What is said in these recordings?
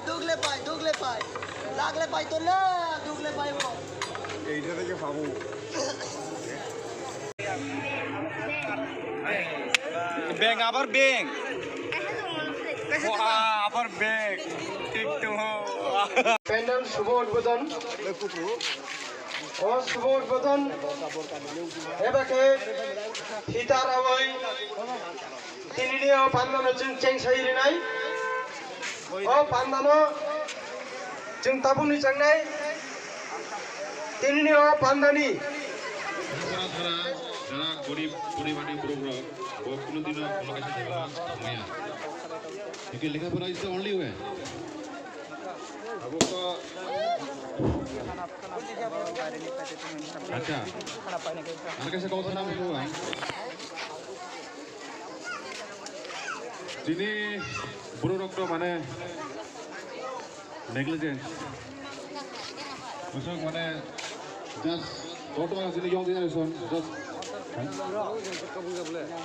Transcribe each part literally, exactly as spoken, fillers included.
Duk le pai, duk le pai. Lak le pai to na, duk le pai bo. এইটা থেকে পাবো। Beng, abar beng. Wah, abar beng. Tik tu. Pandal শুভ উদ্বোধন। O শুভ উদ্বোধন. Eba khe phita rawi. Tinini o pandano chwng cheng sai rinai. O pandano chwng tabukni changnai. Tinini o pandani. Lephaphra chara, jara gorib poribarni borok rok, bo kunu dino kono kaisa jaga o thangmaya. Because lephaphra is the only way. Abo to. Acha. Ar kaisa kok sana bujo ang. Tini borok rok to mane negligence. Bosong mane just toto ang sini young generation just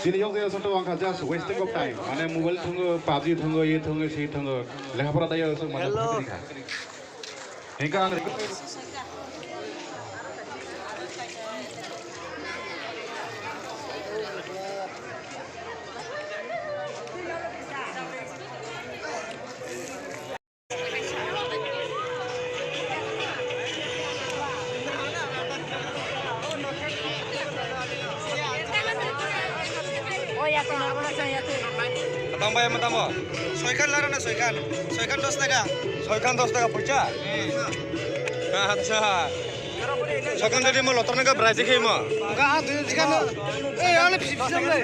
sini young generation to ang just wasting of time. Mane mobile thungo, pubg thungo, ye thungo, si thungo. Lekha pora daya so mane. Hello. Hingke ang Matang bai, matang bo. Soikhan laro na soikhan? Soikhan dos taka. Soikhan dos taka poisa? Acha. Soikhan jadi mo lotor na ka brai jikhe mo. Ga a dui jikha no. Eh, ale bisi bisi le.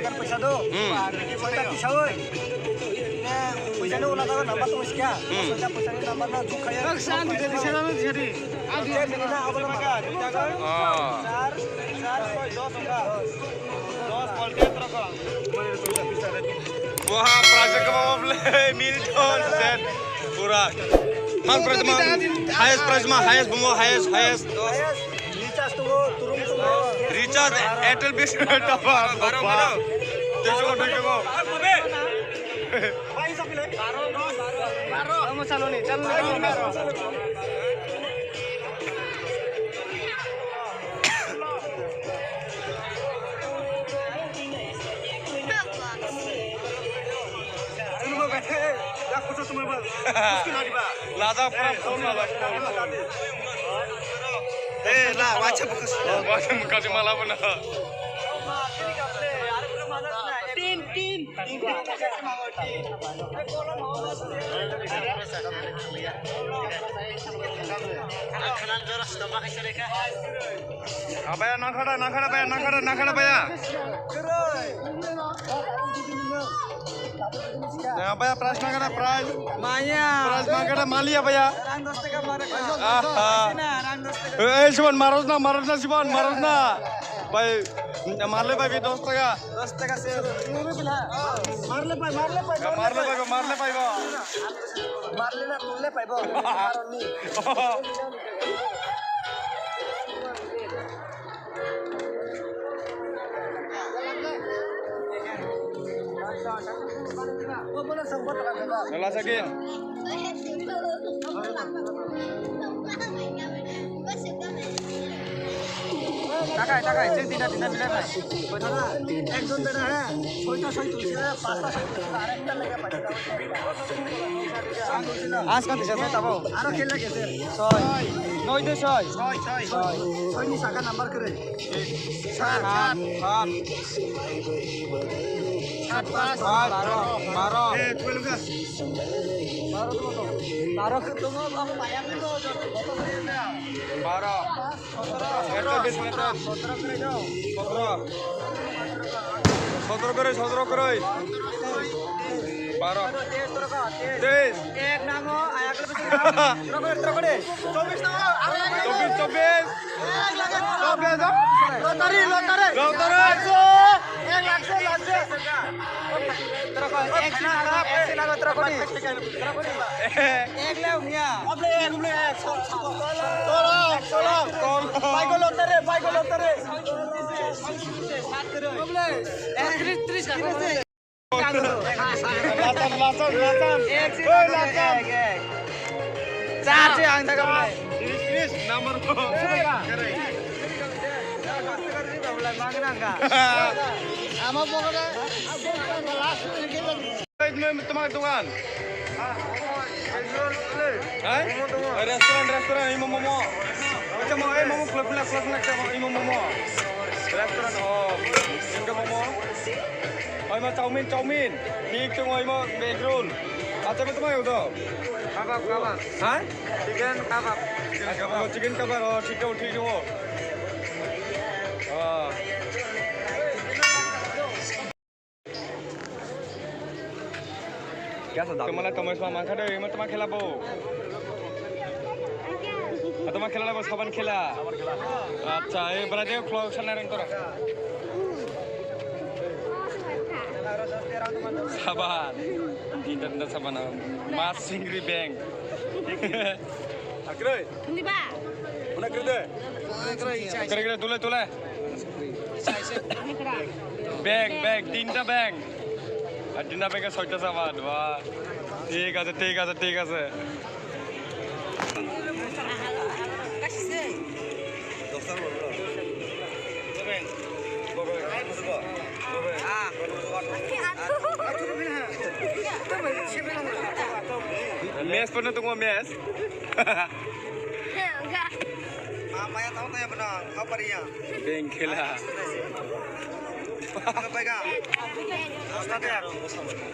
Hmm. Soikhan tisa oi. Poisa no ula dago number to sikya. Hmm. Soikhan poisa ni number na jukhaya. Ang san dui jadi sana jadi. Ang dui jadi na abala. Ah. Sir, sir, dos ka. Wah, prize kebab le, Milton, set, pura. First prize ma, highest prize ma, highest bumo, highest, highest. Recharge to, turung to. Recharge Airtel bis tapa, tapa. Tejo ko doi ko. Kamu saloni, saloni. Lada pura phone na lagta. Eh, la, wacha bukas. Wacha bukas mala bana. Team, team. Abaya nangkhada, nangkhada baya, nangkhada, nangkhada baya. Abaya prize nangkhada, prize. Maya. Prize nangkhada, maliya baya. Rang dos taka mare. Aha. Rang dos taka. Eh, eh, Suban, maros na, maros na, Suban, maros na. Bai, marle bai, dos taka. Dos taka se. Marle bai, marle bai, marle bai, marle bai. Marle na tulle paibo, maronni. Nala sagi. Takai, takai, sing tina, tina, tina, takai. Ekjon beda, ha? Soita soi tulsi, pasta soi tulsi, arekta lega paisa. Aaj ka disa soi tabo. Aro khela kese. Soi. Noi de soi. Soi, soi. Soi. Soi ni saka number kere. Sat, sat, sat. Sat, pas, sat, baro, baro. Eh, twelve ka. Baro to. Baro. Baro. Sotoro, sotoro, sotoro kore dao. Sotoro. Sotoro kore, sotoro kore. Baro. Teis. Chobis, chobis. Chobis, chobis. Lottery, lottery. Lottery. Ek lakh, ek lakh, tera kori. Ek lakh, ek lakh. Ek lakh, ek lakh. Ek lakh, ek lakh. Tolo, tolo. Bike lottery, bike lottery. Tris, tris, tris. Lasan, lasan, lasan. Oi, lasan. Char se ang jaga. Tiris, tiris, number ko. Ama pokoknya last. Ei, tuma, tuma dogan. Hai? Restaurant, restaurant, imo momo. Acha mo, ei momo, khula, khula, khula, khula, acha mo, imo momo. Restaurant, oh, imo momo. Oi ma chowmin, chowmin. Thik tong oi ma egg roll. Acha mo tuma yodo. Kabab, kabab. Hai? Chicken kabab. Acha mo chicken kabab, oh, thik tong, thik tong. Oh. Tumala tongmani sma mangkha de, imo toma khela bo. Toma khela bo saban khela. Acha, e bra de khlo sana rang tora. Saban. Dinda dinda saban. Mas singri beng. Akre. Ni ba. Mana kre de? Kre kre tule tule. Bag, bag, tinta bag. Ar tinta bag soita saman, wah. Thik ase, thik ase, thik ase. Mes pano tungwa mes. Maya tau tanya pernah apa dia? Bengkela. Apa ya?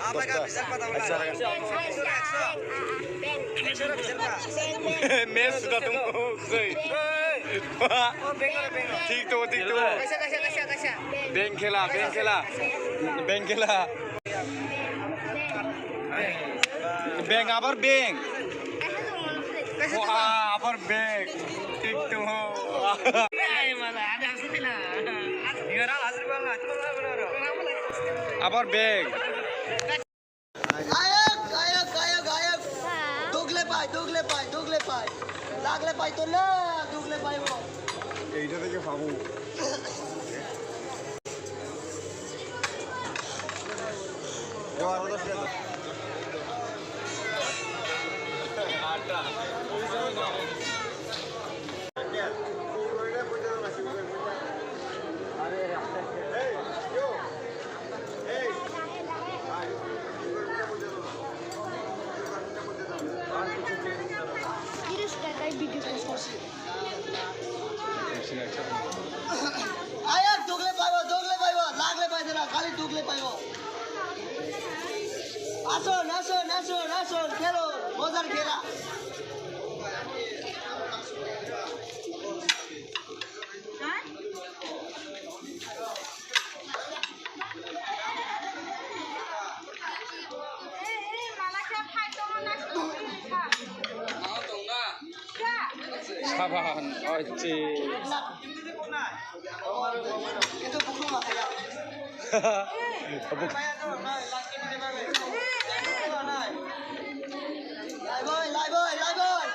Apa ya? Bisa apa tahu? Acha, acha. Mes sudah tunggu. Thik to, thik to. Bengkela, bengkela. Bengkela. Beng abar beng. Wah, abar beng. Thik to. Abar beng. Ayok, ayok, ayok, ayok. Dugle pai, dugle pai, dugle pai. Lagle pai to na, dugle pai bo. এইটা থেকে ভাবো। Ayok, dugle paibo, dugle paibo, lagle paidena, khali dugle paibo. Ason, ason, ason, ason, khelo, mojar khela. Saban, oiche. Lai boy, lai boy, lai boy.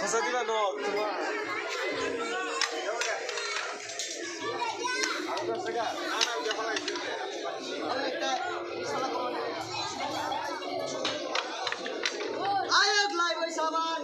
Khasa dila no, tuma. Ayok lai bai saban.